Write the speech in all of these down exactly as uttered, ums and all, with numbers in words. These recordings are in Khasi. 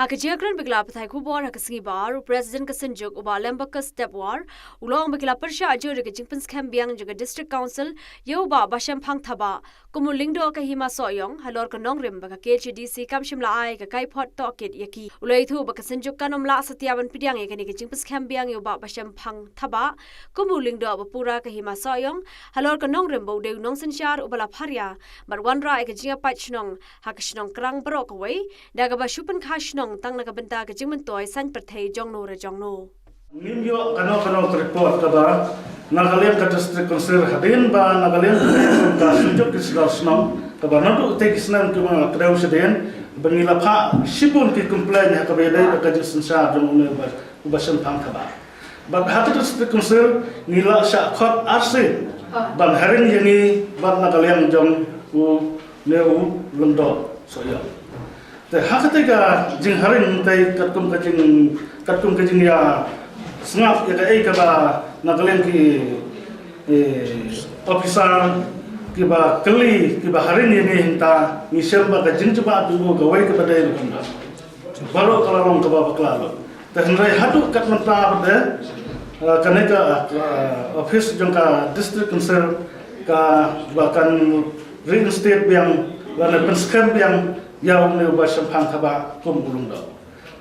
Ha ka jingkren bad ki lad pathai khubor ha ka sngi Ba-ar, u President ka Synjuk, u Bah Lembakas Stepwar, u la ong ba ki la pyrshah jur ïa ka jingpynskhem biang jong ka District Council ïa u Bah Bashemphang Thabah kum u lyngdoh ka Hima Sohiong halor ka nongrim ba ka K H A D C kam shym la ai ka kaiphod tohkit ïa ki. U la ïathuh ba ka Synjuk kan ym lah satia ban pdiang ïa kane ka jingpynskhem biang ïa u Bah Bashemphang Thabah kum u lyngdoh ba pura ka Hima Sohiong halor ka nongrim ba u dei u nongsynshar uba la pharia bad wanrah ïa ka jingïapait shnong ha ka shnong Krang baroh kawei, da kaba shu pynkha shnong tang na ka bynta ka jingmyntoi saiñ pyrthei jongno re jongno. Ngim ïoh kano kano ka report kaba na ka liang ka District Council hadien ba na ka liang ka Synjuk ki sdang shnong kaba naduh te ki snem ki ma kdew shadien ba ngi la phah shibun ki complain ha kaba ïadei bad ka jingsynshar jong une u Bah, u Bashemphang Thabah. Bad ha ka District Council ngi la shah khot arsien ban haring ïa ngi bad na ka liang jong une u lyngdoh Sohiong. Te ha kata ka jingharing te katkum ka jing, katkum ka jingïasngap ïa kaei kaba na ka liang ki, eh, officer kiba kylli kiba haring ïa ngi hangta ngi shem ba ka jingjubab jong u kawei kaba dei ruh kumta. Baroh ka la long kaba bakla lut. Te hynrei haduh katne mynta pat de, eh, kane ka, eh, office jong ka District Council kaba kan reinstate biang lane pynskhem biang ïa une u Bashemphang Thabah kum u lyngdoh.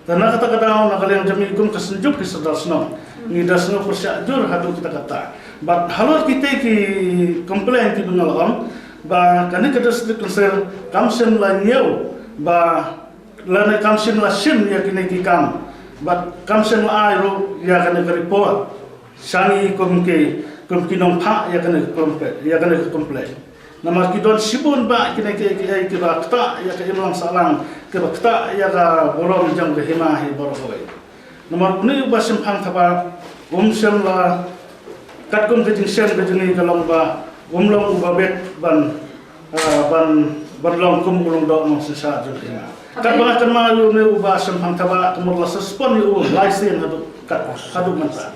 Te na kata ka daw na ka liang jong ngi kum ka Synjuk ki sdang shnong ngi da sngew pyrshah jur haduh katta katta. Bad halor kita ki complain kiba nga la ong ba kane ka District Council kam shym la ñiew ba lane kam shym la shim ïa kine ki kam bad kam shym la ai ruh ïa kane ka report sha ngi kum ki, kum ki nongphah ïa kane ka complain, ïa kane ka complain. Namar ki don shibun bha kine ki, ki, kiba ktah ïa ka imlang sahlang, kiba ktah ïa ka burom jong ka hima hi baroh kawei. Namar une u Bashemphang Thabah um shym la, katkum ka jingshem ka jong ngi ka long ba um long uba bit ban, ah, ban, ban long kum u lyngdoh nongsynshar jong ka hima. Katba nga kynmaw ïa une u Bashemphang Thabah ka mut la suspend ïa u lai sien haduh kat, haduh mynta.